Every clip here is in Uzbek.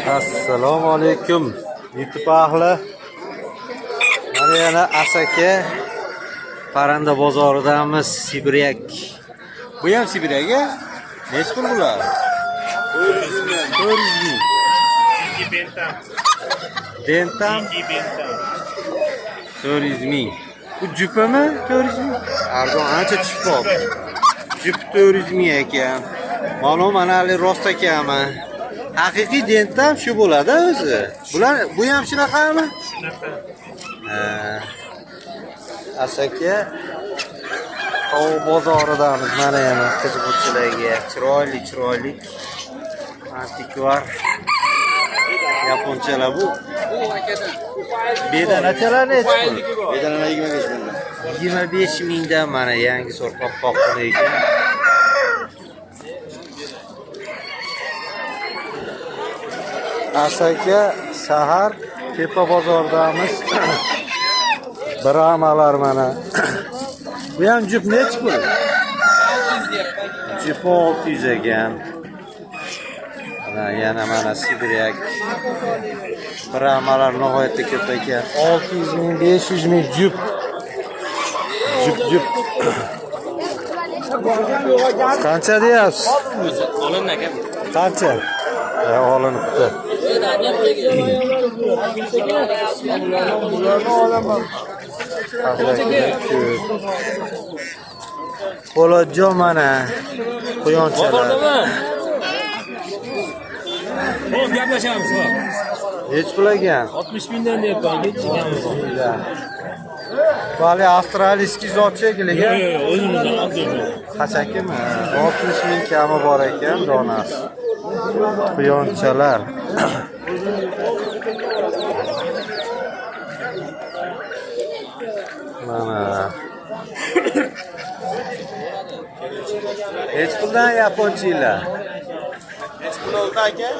Assalomu alaykum YouTube ahli. Mana yana Asaka parranda bozoridamiz. Sibiryak. Bu ham Sibiryak a? Nechi pul bular? 400 ming. Bentam. Dentam İki bentam. 400 ming. Bu jupimi 400 ming? Arzon ancha tushib qoldi. Jup 400 ming ekan. Ma'lum mana hali rost ekanmi? Haqiqiy dentam shu bo'ladi o'zi. Bular bu ham shunaqami? Shunaqa. Ha. Asaka tovuq bozoridamiz. Mana yana qiziquvchilarga chiroyli chiroyli antikvar yaponchalar bu. Bedanachalar nechi pul? Bedanalar 25 mingdan. 25 mingdan mana yangi sort oppoqqina ekan. Asaka shahar Tepa bozoridamiz. Bramalar mana. Bu ham jup nechi pul? Jup 600 ekan. Mana yana mana Sibiryak. Bramalar nihoyatda ko'p ekan. 600 ming, 500 ming jup. Jup jup. Qancha deyapsiz? Olindi aka. Qancha? Olinibdi. Po'latjon mana quyonchalar. Xo'p, gaplashamiz, xo'p. Nechi pul ekan? 60 mingdan deyapman, nechi kami bor? Hali avstraliyskiy zot shekilli. Yo'q, yo'q, o'zimizdan oldim. Qachakimi? 60 ming kami bor ekan donasi. Quyonchalar. Mana. Nechi puldan yaponchilar? Nechi pul oldi aka?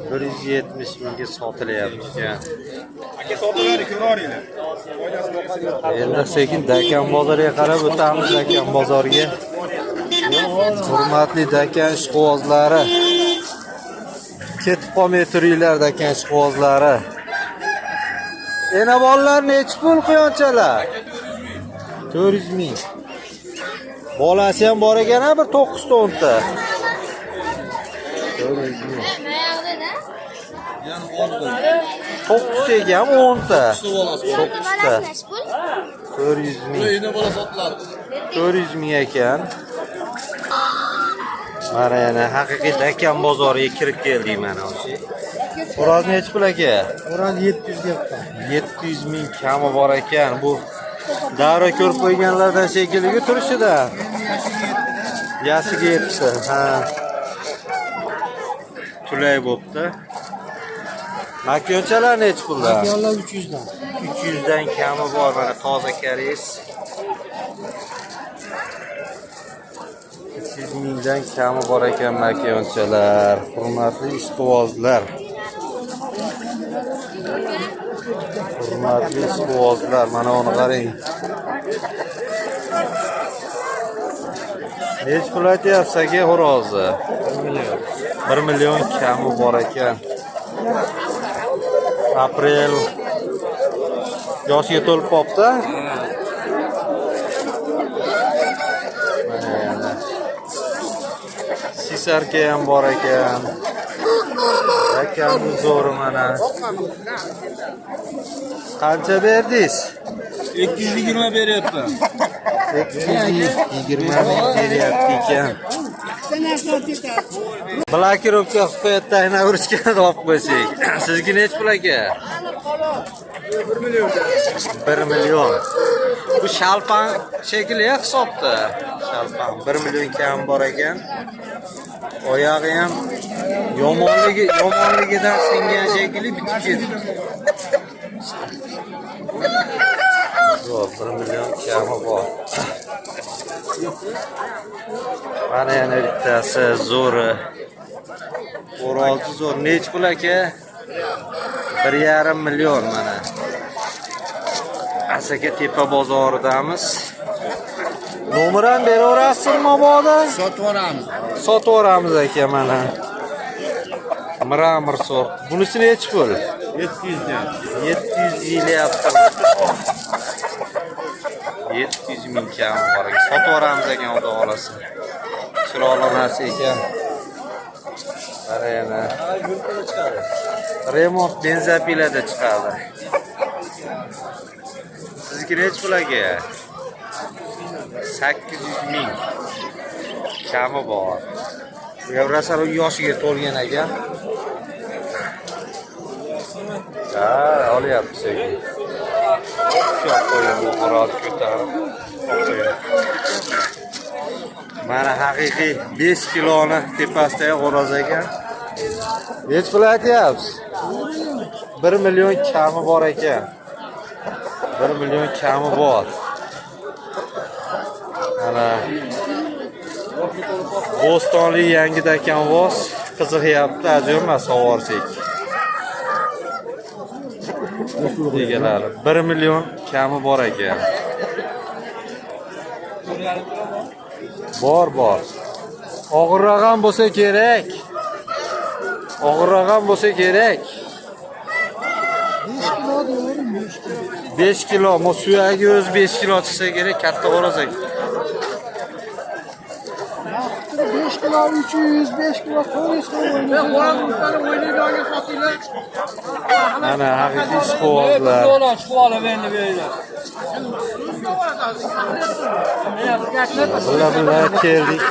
170 mingga sotilyapti ekan. Aka sotilar ko'raveringlar. Endi sekin Dakan bozoriga qarab o'tamiz, Dakan bozoriga. Hurmatli Dakan ishqibozlari. Ketib qolmay turinglar Dakan ishqibozlari. Ena bolalar nechi pul quyonchalar? 400 ming. Bolasi ham bor ekan a bir 9 ta 10 ta. 400 ming. 9 ta ekan 10 ta. 9 ta. 400 ming. 400 ming ekan. Mana yana haqiqiy Dakan bozoriga kirib keldik mana o'sha. Xo'roz nechi pul aka? Xo'roz 700 deyapti. 700 ming kami bor ekan. Bu davra ko'rib qo'yganlardan shekilli turishida. Yashiga yetdi. Ha. Tulay bo'pti. Makyonchalar nechi puldan? Makyonlar 300 dan. 300 dan kami bor mana toza koreys. 300 mingdan kami bor ekan makyonchalar. Hurmatli ishqibozlar. Hurmatli ishqibozlar, mana uni qarang. Nechi pul aytyapsiz aka xo'rozni? 1 million. 1 million kami bor ekan. Aprel yoshiga to'lib qolibdi. Mana yana. Sisarka ham bor ekan. Akamni zo'ri mana. Qancha berdingiz? 220 beryapman. 220 ming beryapti ekan. Blokirovka qilib qo'yadi, tayna urishga olib qo'ysak. Sizga nechi pul aka? 1 million. 1 million. Bu shalpan shekilli hisobda. Shalpan 1 million kam bor ekan. Oyog'i ham yomonligidan singan shekilli bitib ketdi. Zo'r, 1 million kami bor. Mana yana bittasi zo'ri. Xo'rozi zo'r. Nechi pul aka? 1,5 million mana. Asaka tepa bozoridamiz. Nomer ham beraverasizmi mabodo? Sotib yuboramiz. Sotib yuboramiz aka mana. Mramor sort. Bunisi nechi pul? 700 dan. 700 deyilyapti. 700 ming kam bor ekan. Sotib yuboramiz ekan, xudo xolasa. Chiroyli narsa ekan. Qarang. Remont benzopilada chiqadi. Sizniki nechi pul aka? 800 ming. Kami bor. Bu ham rosa yoshiga to'lgan ekan. Ha, olyapti sekin. Ushlab qo'ygan bu xo'roz ko'tarib. Mana haqiqiy 5 kiloni tepasidagi xo'roz ekan. Necha pul aytyapsiz? 1 million kami bor ekan. 1 million kami bor. Mana Bo'stonli yangi dakanvoz qiziqyapti, ajoyib emas savorsak. Egalari 1 million kami bor ekan. Bor bor. Og'irroq ham bo'lsa kerak. Og'irroq ham bo'lsa kerak. 5 kilo, mo suyagi o'zi 5 kilo chiqsa kerak, katta xo'roz ekan. 5 kilo 300, 5 kilo 400 Mana haqiqiy ishqibozlar. Billa keldik.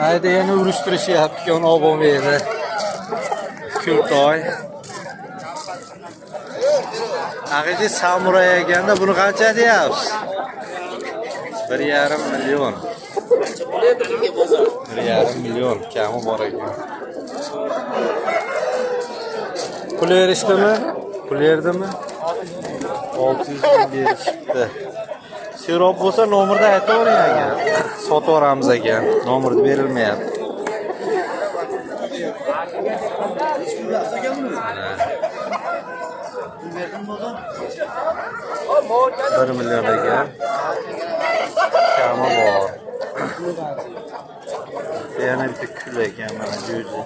Hayda yana urushtirishyapti, uni olib bo'lmaydi. Kultoy. Haqiqiy samuray ekanda buni qancha deyapsiz? 1,5 million. 1,5 million kami bor ekan. Pul berishdimi? Pul berdimi? 600 ming berishibdi. Serob bo'lsa nomerda aytavering aka. Sotib yuboramiz aka. Nomerda berilmayapti. Bir million ekan. Kami bor. Yana bitta kul ekan mana jo'ja.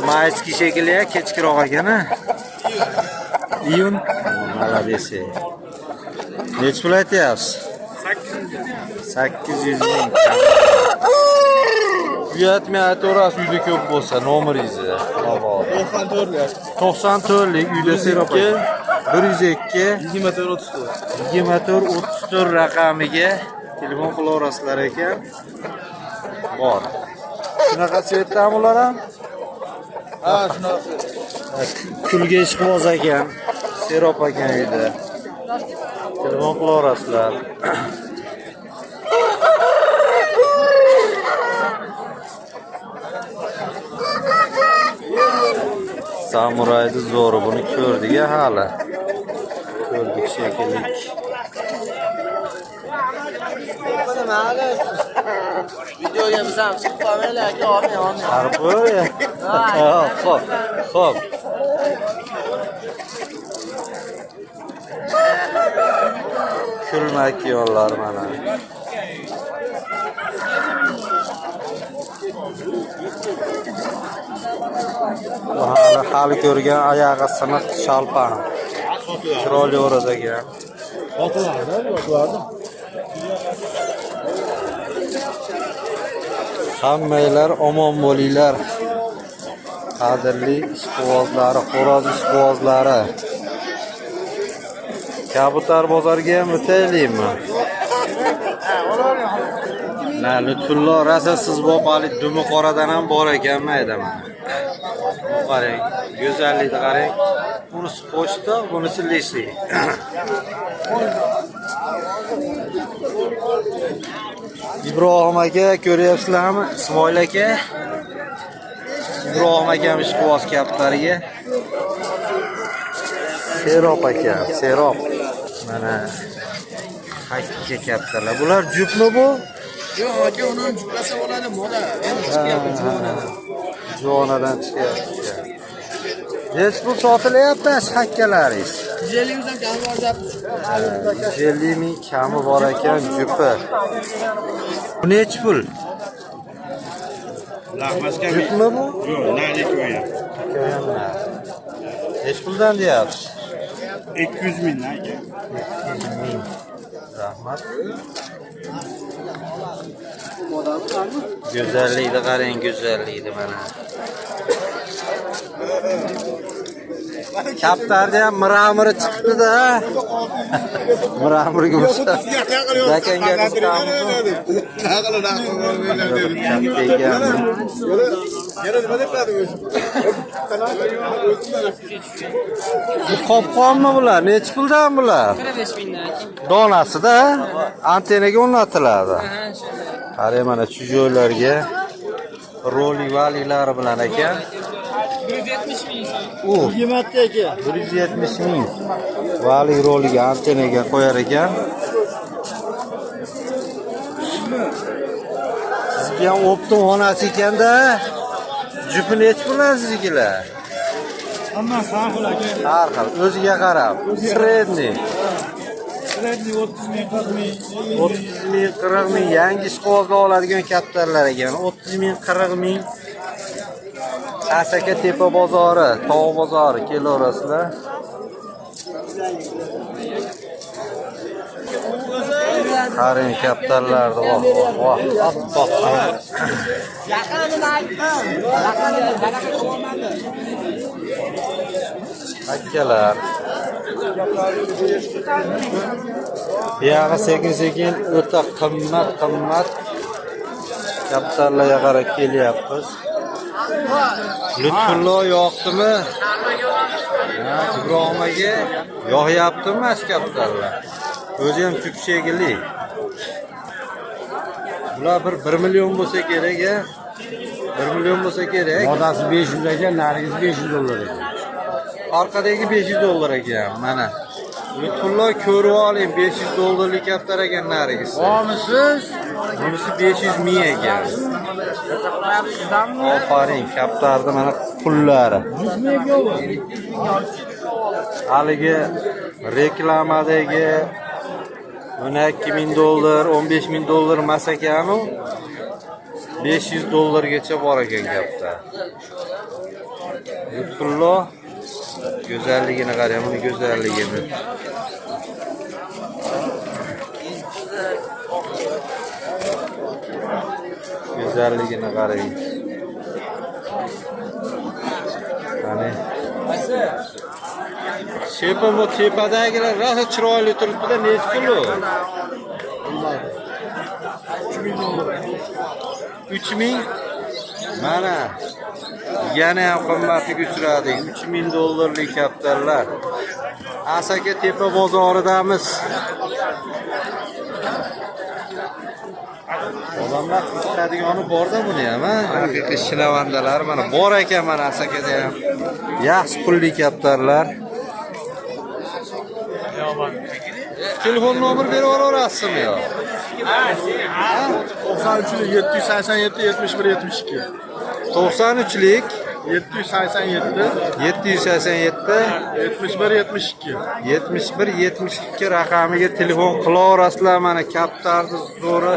Mayski shekilli kechkiroq ekan a? Iyun. Молодец. Necha pul aytyapsiz? 800 ming. Uyatmay aytaverasiz, uyda ko'p bo'lsa nomeringizni. 94lik uyda serob 102 24 34. 24 34 raqamiga telefon qilaverasizlar ekan. Bor. Shunaqa svetdami ular ham? Ha, shunaqasi. Kulga ishqiboz ekan, serob ekan uyda. Telefon qilaverasizlar. Samurayni zo'ri, buni ko'rdik-a hali. Ko'rdik shekilli. Videoga biz ham chiqib qolmaylik aka, olmay olmay. Harbi. Xo'p, xo'p. Kulmak yo'llar mana. Hali hali ko'rgan oyog'i siniq shalpan. Chiroyli o'roz ekan. Sotilardi. Hammanglar omon bo'linglar. Qadrli ishqibozlari, xo'roz ishqibozlari. Kabutar bozoriga ham o'taylikmi? Na, Lutfullo rosa siz bo'lib dumi qoradan ham bor ekan mayda mana. Qarang, go'zallikni qarang. Bunisi qo'shdi, bunisi lishli. Ibrohim aka ko'ryapsizlarmi? Ismoil aka. Ibrohim akam ishqiboz kaptariga. Serob aka, serob. Mana hakka kaptarlar. Bular jupmi bu? Yo'q, aka, uni juplasa bo'ladi, moda. Endi chiqyapti juvonadan. Juvonadan chiqyapti. Necha pul sotilyapti shu hakkalaringiz? 150 mingdan kami bor deyapmiz. 150 ming kami bor ekan jupi. Bu nechi pul? Jupmi bu? Yo'q, nalik o'yin. Nechi puldan deyapsiz? 200 mingdan aka. 200 ming. Rahmat. Go'zallikni qarang, go'zallikni mana. Kaptarda ham miramiri chiqibdi-da. Miramirga o'xshab. Dakanga qiziqamiz. Bu qopqonmi bular? Nechi puldan bular? 45 mingdan aka. Donasida antennaga o'rnatiladi. Qarang mana shu joylarga rolik valiklari bilan ekan. 170 ming. U 170 ming. Valik roligi antennaga qo'yar ekan. Sizniki ham optim xonasi ekanda. Jupi nechi puldan siznikilar? Hammasi har xil aka. Har xil, o'ziga qarab. Sredniy. Sredniy 30 ming, 40 ming, 30 ming, 40 ming yangi ishqibozlar oladigan kaptarlar ekan. 30 ming, 40 ming. Asaka tepa bozori, tog' bozori kelaverasizlar. Qarang kaptarlarni, voh voh voh, oppoq. Akalar. Buyog'i sekin-sekin o'ta qimmat kaptarlarga qarab kelyapmiz. Lutfullo yoqdimi? Ha, Ibrohim aka yoqyaptimi shu kaptarlar? O'zi ham jup shekilli. Bular bir 1 million bo'lsa kerak, a? 1 million bo'lsa kerak. Modasi 500 ekan, narigisi 500 dollar ekan. Orqadagi 500 dollar ekan, mana. Lutfullo ko'rib oling, 500 dollarlik kaptar ekan narigisi. Bormisiz? Bunisi 500 ming ekan. Ofarin, kaptarni mana pullari. Haligi reklamadagi 12 ming dollar, 15 ming dollar emas ekan-u, 500 dollargacha bor ekan kaptar. Lutfullo go'zalligini qarang, buni go'zalligini. Go'zalligini qarang. Qani. Shepa bu tepadagilar rosa chiroyli turibdi-da, nechi pul u? 3000. Mana yana ham qimmatiga uchradik. 3000 dollarlik kaptarlar. Asaka tepa bozoridamiz. Odamlar qiziqadigani borda buni ham, ha? Haqiqiy shinavandalar mana bor ekan mana Asakada ham. Yaxshi pulli kaptarlar. Telefon nomer berib yuborasizmi yo? 93 787 71 72. 93lik 787 787 71 72. 71 72 raqamiga telefon qilaverasizlar mana kaptarni zo'ri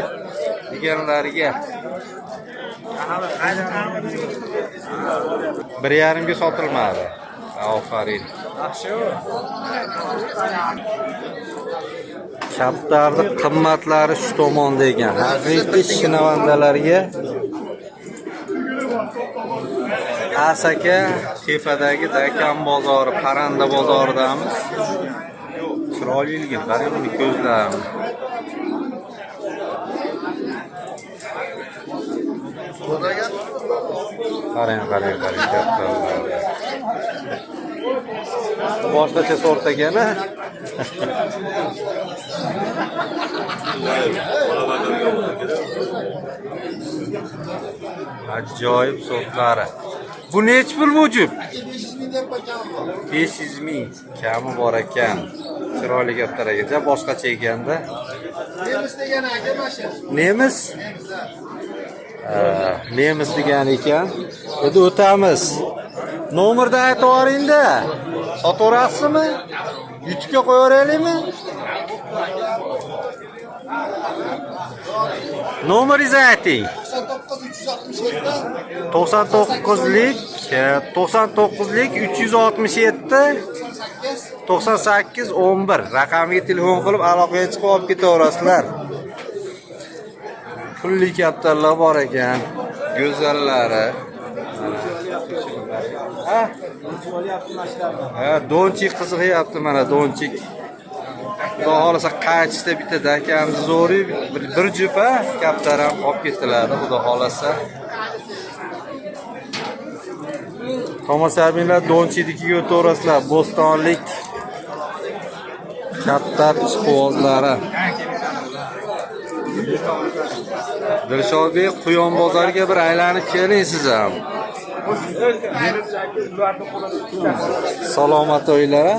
deganlarga. 1.5 ga sotilmadi. Ofarin. Kaptarni qimmatlari shu tomonda ekan. Haqiqiy shinavandalarga Asaka tepadagi Dakan bozori, parranda bozoridamiz. Chiroyliligini qarang, uni ko'zlarini. Qarang, qarang, qarang kaptarlarni. Boshqacha sort ekan, a? Ajoyib sortlari. Bu nechi pul bu jup? 500 ming kami bor ekan. Chiroyli kaptar ekan, boshqacha ekanda. Nemis degani aka mana shu. Nemis? Nemis degani ekan. Endi o'tamiz. Nomerni aytib yuboring-da. Sotaverasizmi? YouTube'ga qo'yaveraylikmi? Nomeringizni ayting. 99lik 99lik 367 98 11 raqamiga telefon qilib aloqaga chiqib olib ketaverasizlar. Pulli kaptarlar bor ekan, go'zallari. Ha? Ha, donchik qiziqyapti mana donchik. Xudo xohlasa qaytishda bitta dakamiz zo'ri bir jupa kaptar ham olib ketiladi, xudo xohlasa. Tomoshabinlar Donchinikiga o'taverasizlar. Bo'stonlik kaptar ishqibozlari. Dilshodbek, Quyon bozoriga bir aylanib keling siz ham. Salomat o'ylar.